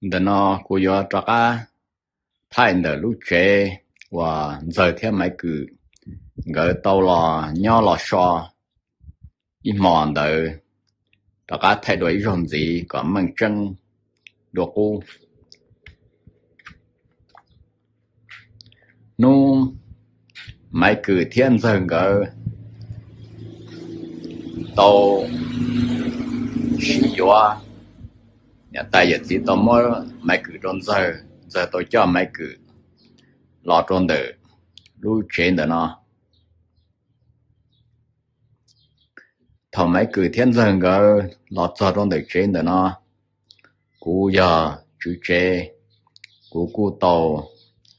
Ntawm no kuv yuav rov qab thaij ntawm lub tsev uas Ntxawg thiab Maiv Kwm nkawd tau los nyob los so ib hmo ntawd, rov qab thaij dua ib zaug ntxiv kom meej tseeb dua qub. Hnub Maiv Kwm thiab Ntxawg nkawd tau sib yuav, niam tais yawm txiv tau muab Maiv Kwm rau Ntxawg, Ntxawg tau coj Maiv Kwm los rau ntawm lub tsev ntawm no. Thaum Maiv Kwm thiab Ntxawg nkawd los txog rau ntawm tsev ntawm no, kuv yog tswv tsev, kuv kuj tau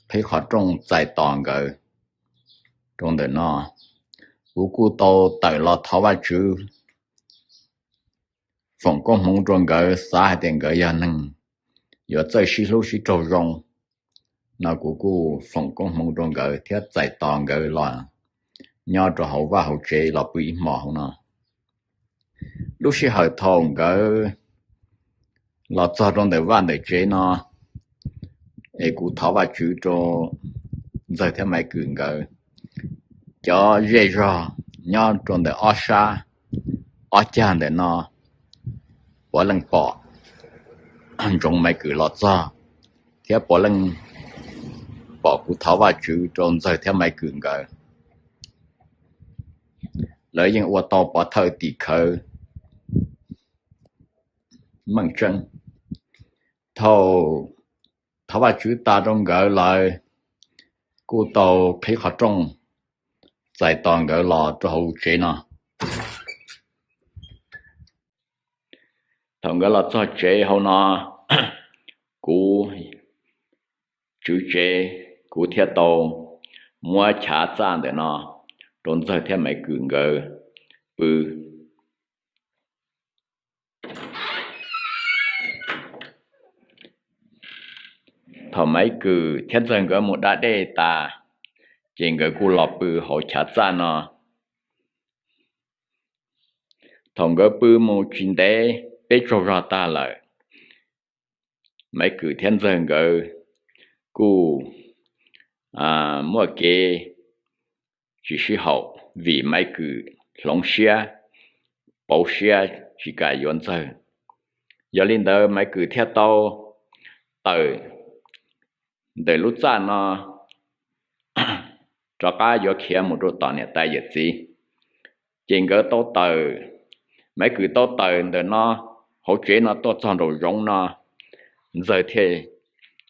qhib qhov rooj txais tos nkawd rau ntawm no. Kuv kuj tau tawm los thov Vajtswv foom koob hmoov rau nkawd, xav hais tias nkawd yog neeg yuav txawj sib hlub sib raug zoo no, kuv kuj foom koob hmoov rau nkawd thiab txais tos nkawd los nyob rau hauv vaj hauv tsev los pw ib hmo hauv no. Lub sij hawm thaum nkawd los txog rau ntawm vaj ntawm tsev no, es kuv thov Vajtswv rau Ntxawg thiab Maiv Kwm nkawd, cov zej zog nyob rau ntawm ob sab ob cag ntawm no puav leej pom, ntsoov Maiv Kwm los txog, thiab puav leej pom kuv thov Vajtswv rau Ntxawg thiab Maiv Kwm nkawd. Lawv yeej ua tau pov thawj tim khawv meej tseeb. Thaum thov Vajtswv tas rau nkawd, lawv kuj tau qhib qhov rooj txais tos nkawd los rau hauv tsev no. Thaum nkawd los txog tsev hauv no, kuv tswv tsev, kuv thiaj tau muab chav txaj ntawm no rau Ntxawg thiab Maiv Kwm nkawd pw. Thaum Maiv Kwm thiab Ntxawg nkawd mus da dej tas, ces nkawd kuj los pw hauv chav txaj no. Thaum nkawd pw mus tsis ntev peb tsaug zog tag lawm, Maiv Kwm thiab Ntxawg nkawd kuj muaj kev tsis sib haum vim Maiv Kwm hloov siab, pauv siab tsis kam yuav Ntxawg. Yog li ntawd Maiv Kwm thiaj tau tawm ntawm lub txaj no rov qab yuav khiav mus rau tom niam tais yawm txiv. Ces nkawd tau tawm, Maiv Kwm tau tawm ntawm no, hauv tsev no tuaj txog nraum zoov no, Ntxawg thiaj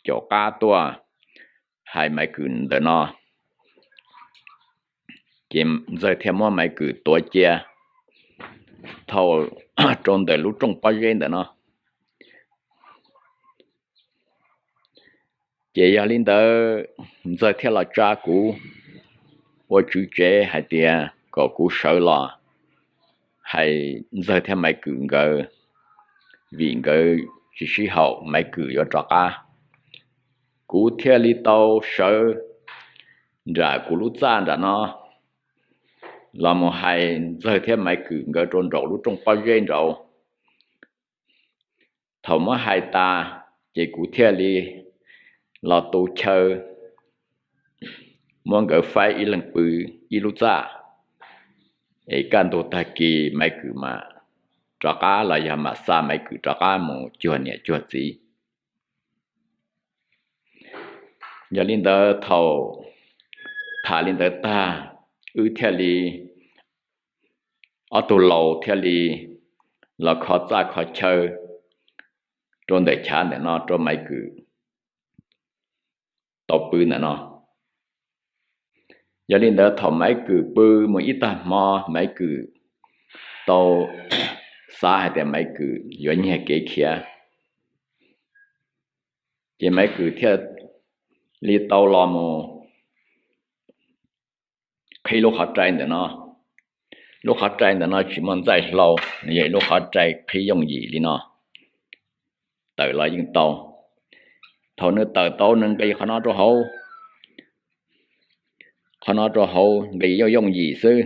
caum qab tuaj hais Maiv Kwm ntawm no. Ces Ntxawg thiaj muab Maiv Kwm tuav cia thauj rau ntawm lub rooj pob zeb ntawm no. Ces yog li ntawd, Ntxawg thiaj los tsa kuv ua tswv tsev hais tias kom kuv sawv los hais Ntxawg thiab Maiv Kwm nkawd, vim nkawd tsis sib haum, Maiv Kwm yuav rov qab. Kuv thiaj li tau sawv nram kuv lub txaj nram no los mus hais Ntxawg thiab Maiv Kwm nkawd rau nraum lub rooj pob zeb nraud. Thaum muab hais tas, ces kuv thiaj li los tu chaw muab nkawd faib ib leeg pw ib lub txaj, es kaj ntug tag kis Maiv Kwm mam rov qab los yog mam xa Maiv Kwm rov qab mus cuag niam cuag txiv. Yog li ntawd thaum tham li ntawd tag, wb thiaj li, ob tug laus thiaj li los kho txaj kho chaw rau ntawm chav ntawm no rau Maiv Kwm tau pw ntawm no. Yog li ntawd thaum Maiv Kwm pw mus ib tag hmo, Maiv Kwm tau xav hais tias Maiv Kwm yuav nyiag kev khiav, ces Maiv Kwm thiaj li tau los mus qhib lub qhov rai ntawm no. Lub qhov rai ntawm no tsis muaj ntxaij hlau, nws yog ib lub qhov rai qhib yooj yim li no, tawm los yeej tau. Thaum nws tawm tau nws nqis qhov no rau hauv, qhov no rau hauv nqis yooj yooj yim xwb,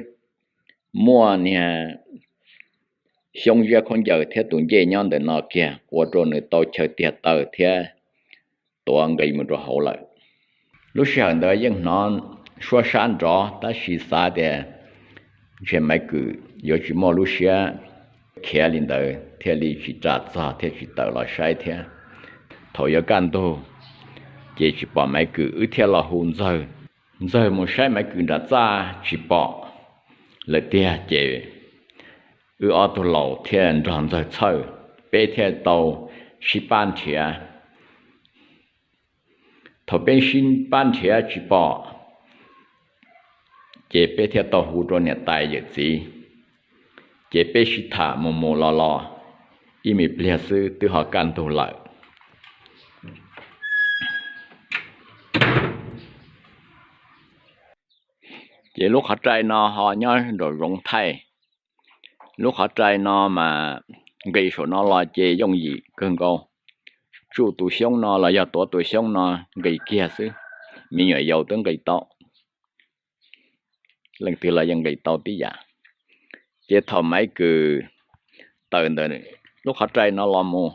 muaj niag xyoob ziab khaub ncaws thiab tus ncej nyob ntawm no kiag ua rau nws tau chaw tiag taw thiab tuav nqi mus rau hauv lawm. Lub sij hawm ntawd yeej hnov suab sab nrov tab sis xav tias ntshe Maiv Kwm yuav tsis muaj lub siab khiav li ntawd thiaj li tsis ras txog thiaj tsis tawm los saib thiab. Thaum yuav kaj ntug ces tsis pom Maiv Kwm wb thiaj los hu Ntxawg. Ntxawg mus saib Maiv Kwm nram txaj tsis pom lawm tiag ces wb ob tug laus thiaj nrog Ntxawg txhawj, peb thiaj tau sib pab nrhiav. Thaum peb sib pab nrhiav tsis pom ces peb thiaj tau hu rau niam tais yawm txiv, ces peb sib tham mus mus los los ib me pliag xwb twb ho kaj ntug lawm. Ces lub qhov rai no ho nyob nraum zoov thaij. Lub qhov rai no mas nqis saum no los ces yooj yim kawg nkaus. Tsuj tus xyoob no los yog tuav tus xyoob no nqis kiag xwb, me nyuam yaus twb nqis tau, leej twg los yeej nqis tau tib yam. Ces thaum Maiv Kwm tawm ntawm lub qhov rai no los mus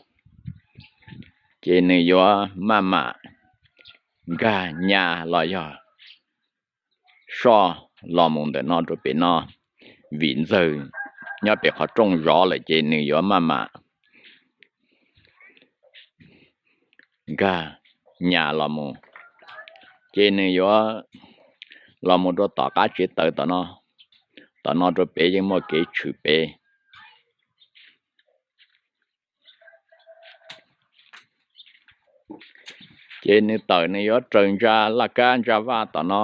ces nws yuav maj mam nkag nyas los yog soj los mus ntawm no rau pem no, vim Ntxawg nyob pem qhov rooj zov lawm ces nws yuav maj mam nkag nyas los mus. Ces nws yuav los mus rau tom qab tsev taws tom no, tom no rau pem yeej muaj kev tshwm pem. Ces nws tawm nws yuav raws ntsa laj kab ntsa vaj tom no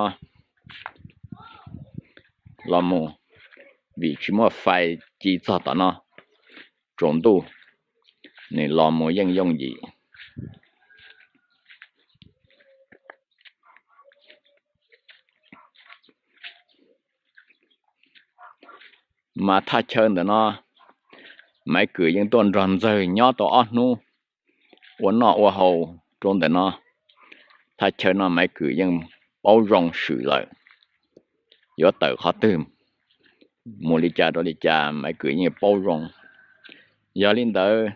los mus, vim tsis muaj fais ci txog tom no, tsaus ntuj, nws los mus yeej yooj yim. Mas thaj chaw ntawm no Maiv Kwm yeej tuaj nrog Ntxawg nyob tau ob hnub, ua noj ua haus rau ntawm no. Thaj chaw no Maiv Kwm yeej paub zoo swm lawm, yuav tawm qhov twg, mus li cas rau li cas Maiv Kwm yeej paub zoo. Yog li ntawd,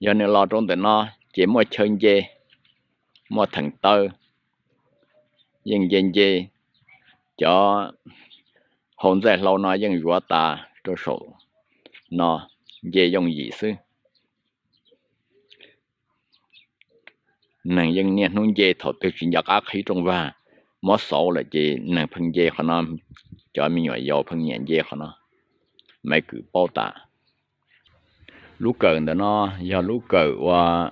yog nws los rau ntawm no ces muaj chaw nce, muaj theem taw, yeej nce nce. Cov hau ntxaij hlau no yeej zuav tas rau saum no, nce yooj yim xwb. Neeg yeej niaj hnub nce, thaum twg tsis nco qab qhib rooj vag, muab xauv lawm ces neeg pheej nce qhov no, cov me nyuam yaus pheej nyiam nce qhov no. Maiv Kwm paub tas. Lub kawm ntawm no yog lub kawm uas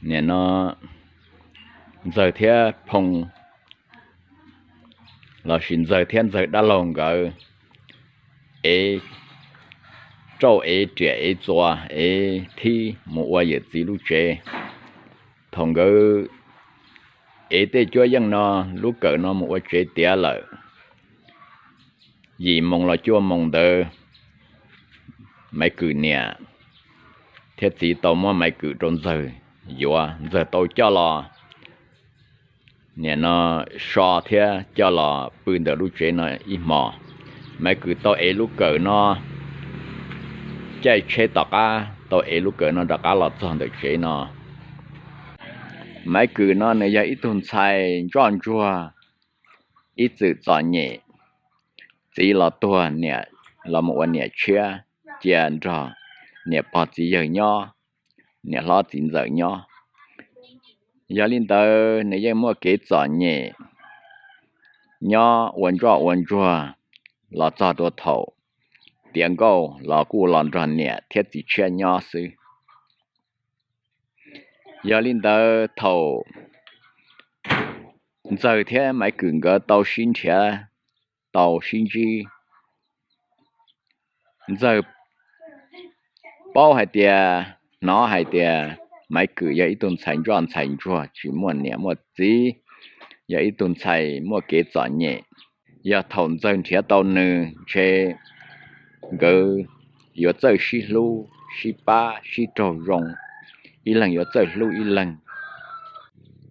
nim no Ntxawg thiab Phoo lossis Ntxawg thiab Ntxawg dab laug nkawd ev rauj ev riam ev txuas ev thib mus ua yawm txiv lub tsev. Thaum nkawd ev tej cuab yeej no, lub kawm no mus ua tsev tiav lawm, yim moos los cuaj moos ntawd, Maiv Kwm niam thiab txiv tau muab Maiv Kwm rau Ntxawg yuav. Ntxawg tau coj los, nim no so thiab coj los pw ntawm lub tsev no ib hmos. Maiv Kwm tau ev lub kawm no, caij tsheb tom qab tau ev lub kawm no rov qab los txog ntawm tsev no. Maiv Kwm no nws yog ib tug ntxhais ntsoj ntsuag, ib txwm txom nyem, txiv los tuag, niam los mus ua niam tshiab, cia nrog niam pog txiv yawg nyob, niam hlob txiv ntxawm nyob. Yog li ntawd nws yeej muaj kev txom nyem, nyob ua ntsoj ua ntsuag los txog rau thaum tiav nkauj los kuj los nrog niam thiab txiv tshiab nyob xwb. Yog li ntawd thaum Ntxawg thiab Maiv Kwm nkawd tau sib nrhiav, tau sib ntsib, Ntxawg paub hais tias, hnov hais tias Maiv Kwm yog ib tug ntxhais ntsoj ntxhais ntsuag tsis muaj niam muaj txiv, yog ib tug ntxhais muaj kev txom nyem. Yog thaum Ntxawg nrhiav tau nws ntshe nkawd yuav txawj sib hlub sib pab sib raug zoo, ib leeg yuav txawj hlub ib leeg.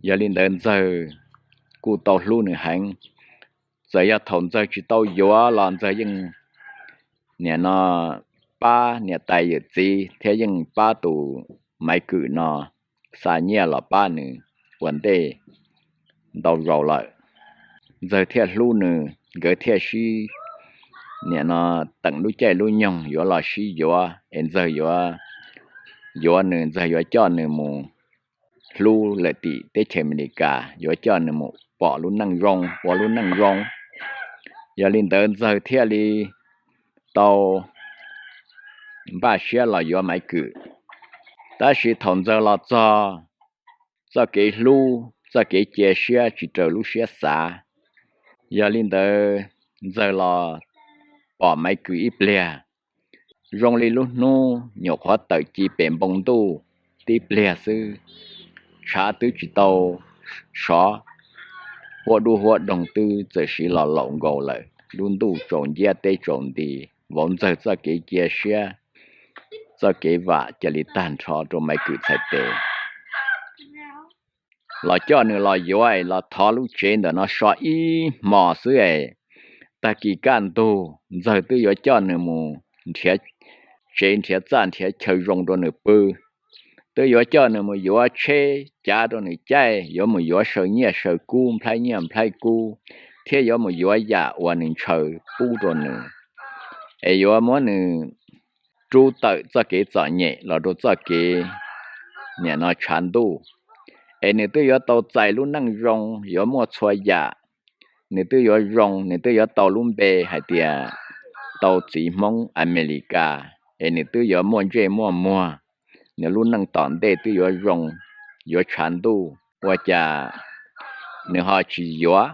Yog li ntawd Ntxawg kuj tau hlub nws heev. Txawm yog thaum Ntxawg tsis tau yuav los Ntxawg yeej nim no pab niam tais yawm txiv thiab yeej pab tus Maiv Kwm no xa nyiaj los pab nws ua ntej ntau zaus lawm. Ntxawg thiaj hlub nws, nkawd thiaj sib, nim no teem lub caij lub nyoog yuav los sib yuav es Ntxawg yuav, yuav nws, Ntxawg yuav coj nws mus hlub lawm tim teb chaws Amelikas, yuav coj nws mus pom lub neej zoo, ua lub neej zoo. Yog li ntawd Ntxawg thiaj li tau npaj siab los yuav Maiv Kwm. Tab sis thaum Ntxawg los txog, txoj kev hlub, txoj kev cia siab tsis raws lub siab xav. Yog li ntawd Ntxawg los pom Maiv Kwm ib pliag, zoo li lub hnub nyuam qhuav tawm ci pem npoo ntuj tib pliag xwb, tshav twb tsis tau sov, huab dub huab doog twb txawm siv los laum nkaus lawm, lub ntuj tsaus nciab teb tsaus nti. Vauv Ntxawg txoj kev cia siab, txoj kev vam cia li tag nrho rau Maiv Kwm txhais tes. Los coj nws los yuav, los thov lub tsev ntawm no so ib hmos xwb es, tag kis kaj ntug Ntxawg twb yuav coj nws mus nrhiav tsev nrhiav txaj nrhiav chaw zoo rau nws pw, twb yuav coj nws mus yuav tsheb cav rau nws caij, yuav mus yuav saw nyiaj saw kub, nplhaib nyiaj nplhaib kub, thiab yuav mus yuav yam uas nws ntshaw pub rau nws, es yuav muab nws rub tawm txoj kev txom nyem los rau txoj kev nim no tshav ntuj. Es nws twb yuav tau txais lub neej zoo, yuav muaj txhua yam, nws twb yuav zoo, nws twb yuav tau lub npe hais tias tau txiv Hmoob Amelikas, es nws twb yuav muaj ntsej muaj muag, nws lub neej tom ntej twb yuav zoo, yuav tshav ntuj. Ua cas nws ho tsis yuav?